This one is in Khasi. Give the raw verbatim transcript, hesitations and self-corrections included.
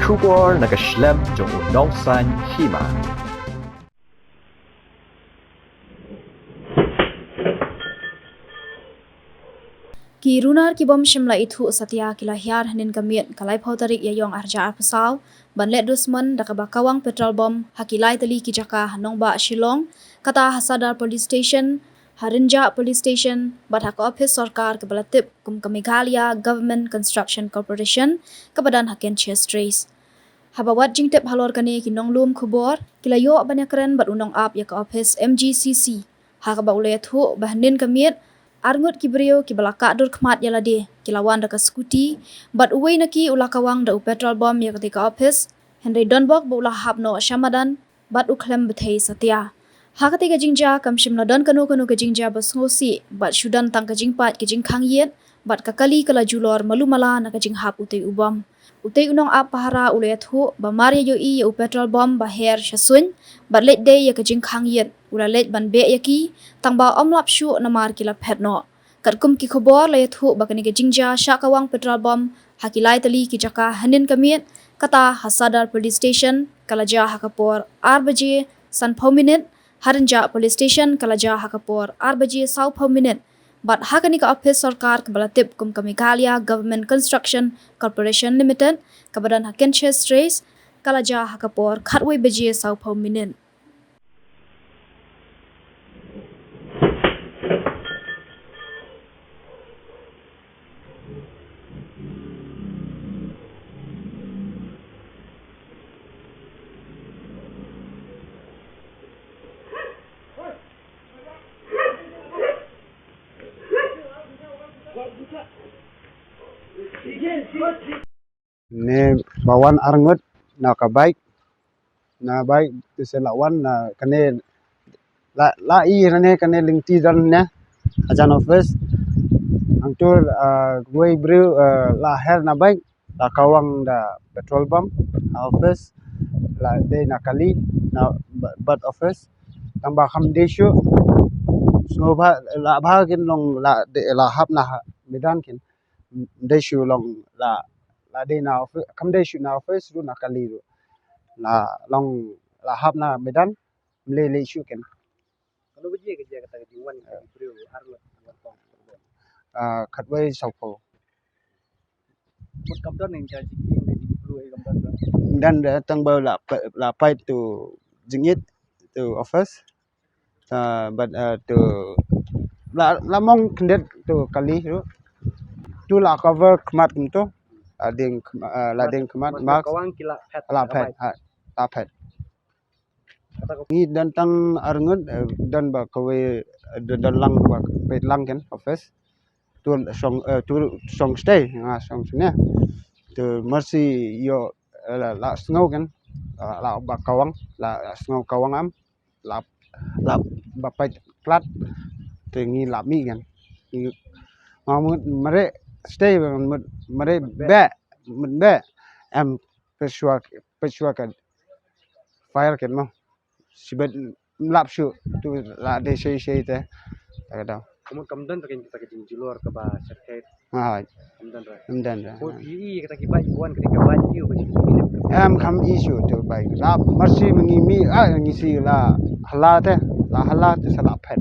Khubor na ka shlem jong u Nongsaiñ Hima. Ki runar ki bym shym la ithuh satia ki la hiar hynnin ka miet ka laiphew tarik Ïaïong arhajar arphew saw ban leh dusmon da kaba kawang petrol bomb ha ki lai tylli ki jaka ha nongbah Shillong, kata ha Sadar Police Station, ha Rynjah Police Station bad ha ka ophis sorkar kaba la tip kum ka Meghalaya Government Construction Corporation kaba don ha Kensher Straits. Haba wad jingtip halor kane, ki nonglum khubor ki la ïoh ban ïakren bad u nongap ïa ka ophis M G C C, ha kaba u la ïathuh ba hynnin ka miet arngut ki briew kiba la kah dur khmat ïa lade ki la wan da ka scooty, bad uwei na ki u la kawang da u petrol bomb ïa katei ka ophis, hynrei donbok ba u la hap noh sha madan bad u khlem bthei satia. Ha katei ka jingjia kam shym la don kano kano ka jingjia ba sngewsih bad shu don tang ka jingpait ka jingkhang ïit bad ka kali ka la julor malu mala na ka jinghap utei u bomb. Utei u nongap pahara u la ïathuh ba mar ïa ïohi ïa u petrol bomb ba her sha suiñ bad leit dei ïa ka jingkhang ïit, u la leit ban beh ïa ki, tangba ym lap shuh namar ki la phet noh. Katkum ki khubor la ïathuh ba kane ka jingjia shah kawang petrol bomb ha ki lai tylli ki jaka hynnin ka miet, kata ha Sadar Police Station ka la jia ha ka por ar baje sanphew minit, ha Rynjah Police Station ka la jia ha ka por ar baje sawphew minit, bad ha kane ka ophis sorkar kaba la tip kum ka Meghalaya Government Construction Corporation Limited kaba don ha Kensher Straits ka la jia ha ka por khatwei baje sawphew minit. Ne ba wan arngut na ka bike, na bike te se la wan na kane la, la i ne kane lynti don ne hajan office. Hangtu, ah, wei briew, ah, la her na bike, la kawang da petrol bomb ha office, la dei na kali na ba-, bad office. Tangba kam dei shuh, sngewbha la bha kin long la dei, la hap na ha-, madan kin. Dei shuh long la, la dei na office, kam dei shuh na office ruh na kali ruh. La long la hap na madan, ym lei lei shuh kin. Kano baje ka jia kata ka jingwan ka briew arngut? Ah, khatwei sawphew. Mut kam don ïa ka jingïing ka jingïakhun ïa ka kam don. Don da tang ba la pa-, la pait to jingit to office. Ah, bad, ah, to la, la mong khyndiat to kali ruh. To la cover khmat kumto. La deng khma-, ah, la deng khmat mask. Kawang ki la phet, la phet, ha, la phet. Ngi don tang arngut, eh, don ba kawei, eh, don, don lang ba peit lang kin office. Tu shong, eh, tu shong stay, nga shong sini. Tu Mercy ïoh, eh, la, la sngew kin, la, la ba kawang, la, la sngew kawang am, la, la ba peit klat, te ngi la mih kin. Ngi, nga mut mareh stay, mut mareh beh, mut beh. Em, pyrshah, pyrshah ka fire kin mo. Sibet lap shuh tu la dei sei sei te. Ta ka dau. Ka mut kam don ta ka jingjulor kaba syrkhei. Ha. Kam don ra. Kam don ra. Ko phi i kata ki bike wan kata ki bike ïoh ba. Em kam i shuh tu bike. La Mercy ma ngi mih, ah, ngi si la hala te. La hala te sa la phet.